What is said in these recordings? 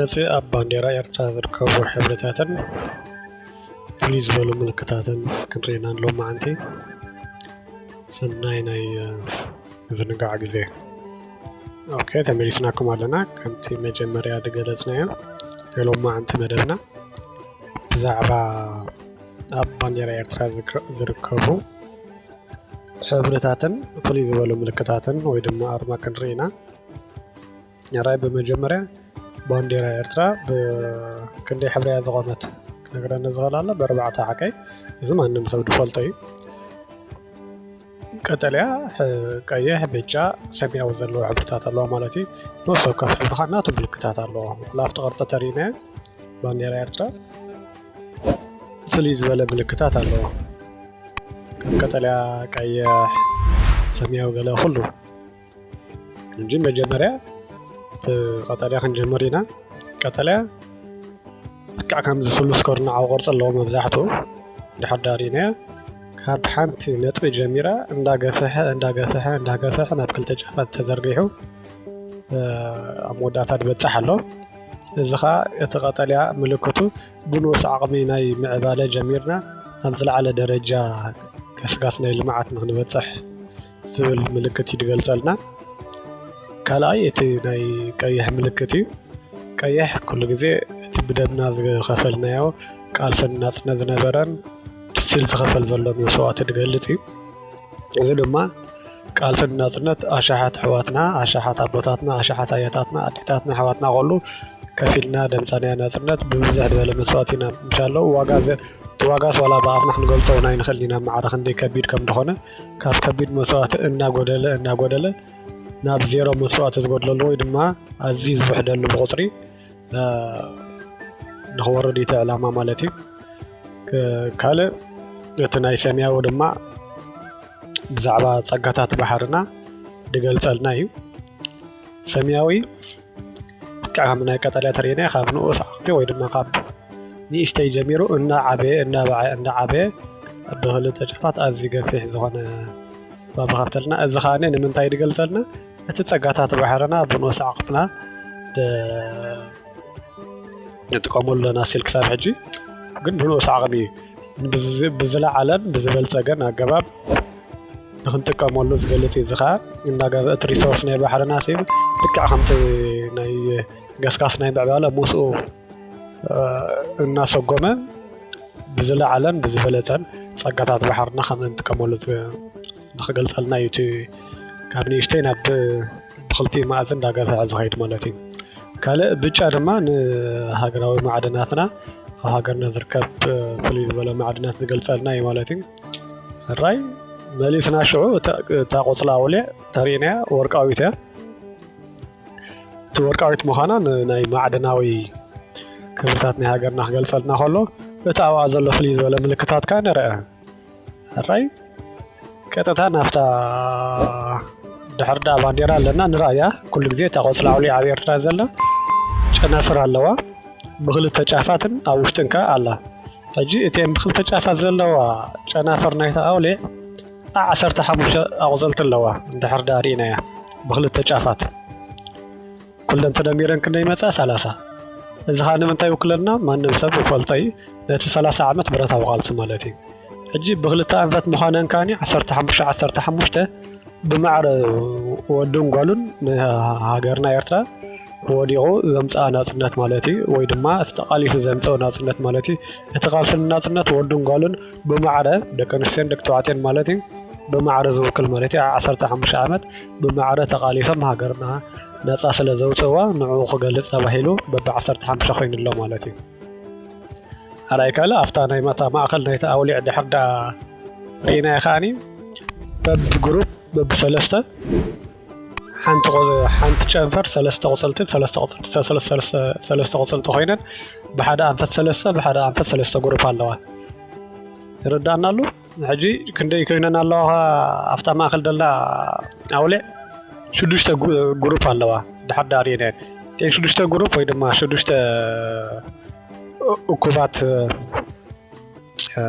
እዚ ኣብ ባንዴራ ኤርትራ ዝርከቡ ሕብርታትን ፍልይ ዝበሉ ምልክታትን ክንርኢ ኢና ሎማዓንቲ። ሰናይ ናይ ምዝንጋዕ ግዜ። ኦኬ፣ ተመሊስናኩም ኣለና። ከምቲ መጀመርያ ዝገለጽናዮ፣ ናይ ሎማዓንቲ መደብና ብዛዕባ ኣብ ባንዴራ ኤርትራ ዝርከቡ ሕብርታትን ፍልይ ዝበሉ ምልክታትን ወይ ድማ ኣርማ ክንርኢ ኢና። ራይ ብመጀመርያ ባንዴራ ኤርትራ ብክንደይ ሕብሪ እያ ዝቖመት ክነግረኒ ዝኽእል ኣሎ? ብኣርባዕተ ሓቀይ። እዚ ማንም ሰብ ዝፈልጦ እዩ። ቀጠልያ፣ ቀይሕ፣ ብጫ፣ ሰማያዊ ዘለዎ ሕብርታት ኣለዎ ማለት እዩ። ንወሰብ ከፍ ብኻ ናቱ ምልክታት ኣለዎ። ላፍቲ ቅርፂ ተሪነ ባንዴራ ኤርትራ ፍልይ ዝበለ ምልክታት ኣለዎ። ከም ቀጠልያ፣ ቀይሕ፣ ሰማያዊ ገለ ኩሉ እንጂ መጀመርያ ቀጠልያ ክንጀምር ኢና። ቀጠልያ ልክዕ ከምዚ ስሉስ ኮርናዓዊ ቅርፂ ኣለዎ መብዛሕትኡ። ድሕር ዳሪና ካብ ሓንቲ ነጥቢ ጀሚራ እንዳገፈሐ እንዳገፈሐ እንዳገፈሐ ናብ ክልተ ጫፋት ተዘርጊሑ ኣብ መወዳእታ ዝበፅሕ ኣሎ። እዚ ኸዓ እቲ ቀጠልያ ምልክቱ ብንኡስ ዓቕሚ ናይ ምዕባለ ጀሚርና ኣብ ዝለዓለ ደረጃ ገስጋስ ናይ ልምዓት ንክንበፅሕ ዝብል ምልክት እዩ ዝገልጸልና። ካልኣይ እቲ ናይ ቀይሕ ምልክት እዩ። ቀይሕ ኩሉ ግዜ እቲ ብደምና ዝኸፈልናዮ ቃልስን ናጽነት ዝነበረን ስቲል ዝኸፈል ዘሎ መስዋእቲ ዝገልጽ እዩ። እዚ ድማ ቃልስን ናጽነት ኣሻሓት ኣሕዋትና፣ ኣሻሓት ኣቦታትና፣ ኣሻሓት ኣያታትና፣ ኣዴታትና፣ ኣሕዋትና ኩሉ ከፊልና ደምጻናዮ ናጽነት ብብዝሕ ዝበለ መስዋእቲ ኢና ምሻሎ ዋጋ ዘ-፣ እቲ ዋጋስ ዋላ ብኣፍና ክንገልጾ እውን ኣይንኽእልን ኢና፣ ማዕረ ክንደይ ከቢድ ከም ዝኾነ። ካብ ከቢድ መስዋእቲ እናጎደለ እናጎደለ ናብ ዜሮ መስዋእቲ ዝጎድለሉ ወይ ድማ ኣዝዩ ዝውሕደሉ ብቁጽሪ፣ እ፣ ንኽወርድ እዩ እቲ ዕላማ ማለት እዩ። እ፣ ካልእ እቲ ናይ ሰማያዊ ድማ ብዛዕባ ጸጋታት ባሕርና ዝገልጸልና እዩ። ሰማያዊ ልክዕ ከም ናይ ቀጠልያ ተርእየና ካብ ንኡስ ዓቕሚ ወይ ድማ ካብ ንእሽተይ ጀሚሩ እናዓበየ እናበዓ-፣ እናዓበየ ብክልተ ጫፋት ኣዝዩ ገፊሕ ዝኾነ ባብ ከፍተልና። እዚ ኸኣ ንምንታይ ዝገልጸልና? እቲ ጸጋታት ባሕርና ብንኡስ ዓቕምና ደ-፣ ንጥቀመሉ ኣለና ስቲል ክሳብ ሕጂ፣ ግን ብንኡስ ዓቕሚ እዩ። ብዝ-፣ ብዝለዓለን ብዝበልጸገን ኣገባብ ንክንጥቀመሉ ዝገልጽ እዩ። እዚ ኸኣ እናገበ እቲ ሪሶርስ ናይ ባሕርና ሲ ልክዕ ከምቲ ናይ ገስጋስ ናይ ምዕባለ ምስኡ፣ እ፣ እናሰጎመ ብዝለዓለን ብዝበለጸን ጸጋታት ባሕርና ከም እንጥቀመሉ ዝ-፣ ንኽገልጸልና እዩ። እቲ ካብ ንእሽተይ ናብ ብኽልቲኡ መኣዝን እንዳገፍሐ ዝኸይድ ማለት እዩ። ካልእ ብጫ ድማ ንሃገራዊ ማዕድናትና፣ ኣብ ሃገርና ዝርከብ ፍልይ ዝበለ ማዕድናት ዝገልጸልና እዩ ማለት እዩ። ሕራይ መሊስና ሽዑ እታ፣ እታ ቆጽሊ ኣውሊዕ ተሪእናያ ወርቃዊት እያ። እቲ ወርቃዊት ምዃና ንናይ ማዕድናዊ ክብርታት ናይ ሃገርና ክገልጸልና ከሎ፣ እቲ ኣብኣ ዘሎ ፍልይ ዝበለ ምልክታት ከኣ ንርአ። ሕራይ ቀጥታ ናብታ ድሕር ደኣ ባንዴራ ኣለና ንርኣያ። ኩሉ ግዜ እታ ቆጽሊ ኣውሊዕ ኣብ ኤርትራ ዘላ ጨናፍር ኣለዋ። ብክልተ ጫፋትን ኣብ ውሽጥን ከኣ ኣላ። ሕጂ እተን ብክልተ ጫፋት ዘለዋ ጨናፍር ናይታ ኣውሊዕ ዓሰርተ ሓሙሽተ ኣቑጸልቲ ኣለዋ። እንድሕር ደኣ ርኢናያ ብክልተ ጫፋት ኩለን ተደሚረን ክንደይ ይመጻ? ሰላሳ። እዚ ኸኣ ንምንታይ ይውክለልና? ማንም ሰብ ይፈልጦ እዩ። ነቲ ሰላሳ ዓመት ብረታዊ ቃልሲ ማለት እዩ። ሕጂ ብክልተ ኣንፈት ምዃነን ከኣኒ ዓሰርተ ሓሙሽተ ዓሰርተ ሓሙሽተ ብማዕረ ወድን ጓሉን ንሃገርና ኤርትራ ወዲቑ ዘምጽኣ ናጽነት ማለት እዩ፣ ወይ ድማ እቲ ተቓሊሱ ዘምጽኦ ናጽነት ማለት እዩ። እቲ ቃልሲ ንናጽነት ወድን ጓሉን ብማዕረ ደቂ ኣንስትዮን ደቂ ተባዕትዮን ማለት እዩ፣ ብማዕረ ዝውክል ማለት እዩ። ዓሰርተ ሓሙሽተ ዓመት ብማዕረ ተቓሊሶም ሃገርና ነጻ ስለ ዘውጽእዋ ንዕኡ ክገልጽ ተባሂሉ በቢ ዓሰርተ ሓሙሽተ ኮይኑ ኣሎ ማለት እዩ። ኣራይ ካልእ ኣብታ ናይ ማታ ማእከል ናይቲ ኣውሊዕ ድሕር ደኣ ርኢናዮ ከኣኒ በቢ ግሩፕ በቢ ሰለስተ ሓንቲ ቆ-፣ ሓንቲ ጨንፈር ሰለስተ ቆጸልቲ፣ ሰለስተ ቆጸልቲ፣ ሰለስተ፣ ሰለስተ፣ ሰለስተ ቆጸልቲ ኮይነን ብሓደ ኣንፈት ሰለስተ፣ ብሓደ ኣንፈት ሰለስተ ግሩፕ ኣለዋ። ይርዳእና ኣሎ? ሕጂ ክንደይ ኮይነን ኣለዋ? ኣብታ ማእከል ደላ ኣውሊዕ ሽዱሽተ ጉ-፣ ግሩፕ ኣለዋ። ድሓር ደኣ ርኢናየን። እተን ሽዱሽተ ግሩፕ ወይ ድማ ሽዱሽተ እ-፣ እኩባት፣ እ፣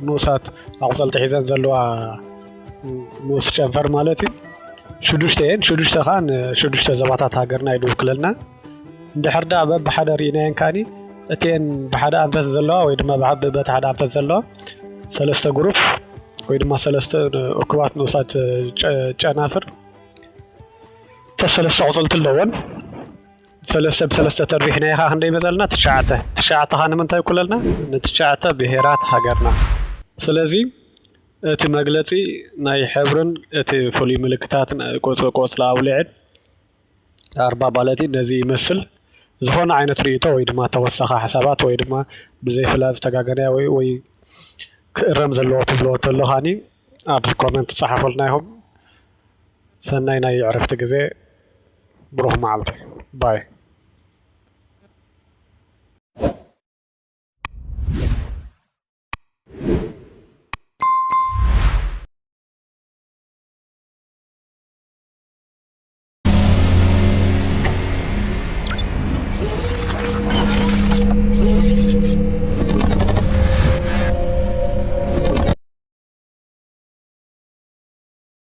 ንኡሳት ኣቑጸልቲ ሒዘን ዘለዋ ንኡስ ጨንፈር ማለት እዩ። ሽዱሽተ እየን። ሽዱሽተ ከኣ ንሽዱሽተ ዞባታት ሃገርና እዩ ዝውክለልና። እንድሕር ደኣ በብሓደ ርኢናየን ከኣኒ እቲአን ብሓደ ኣንፈት ዘለዋ ወይ ድማ ብሓ- በቲ ሓደ ኣንፈት ዘለዋ ሰለስተ ግሩፕ ወይ ድማ ሰለስተ እኩባት ንኡሳት ጨ- ጨናፍር እተ ሰለስተ ኣቑፅልቲ ኣለወን። ሰለስተ ብሰለስተ ተርቢሕናዮ ከዓ ክንደይ ይመፀልና? ትሽዓተ። ትሽዓተ ከዓ ንምንታይ ይውክለልና? ንትሽዓተ ብሄራት ሃገርና። ስለዚ እቲ መግለፂ ናይ ሕብርን እቲ ፍሉይ ምልክታትን ቆፅ- ቆፅሊ ኣውሊዕን ኣርባ ማለት እዩ። ነዚ ይመስል። ዝኾነ ዓይነት ርእይቶ ወይ ድማ ተወሳኺ ሓሳባት ወይ ድማ ብዘይ ፍላጥ ዝተጋገነ ወይ ወይ ክእረም ዘለዎ ትብልዎ እንተሎ ከዓኒ ኣብዚ ኮመንት ጸሓፉልና ኢኹም። ሰናይ ናይ ዕረፍቲ ግዜ፣ ብሩኽ መዓልቲ። ባይ።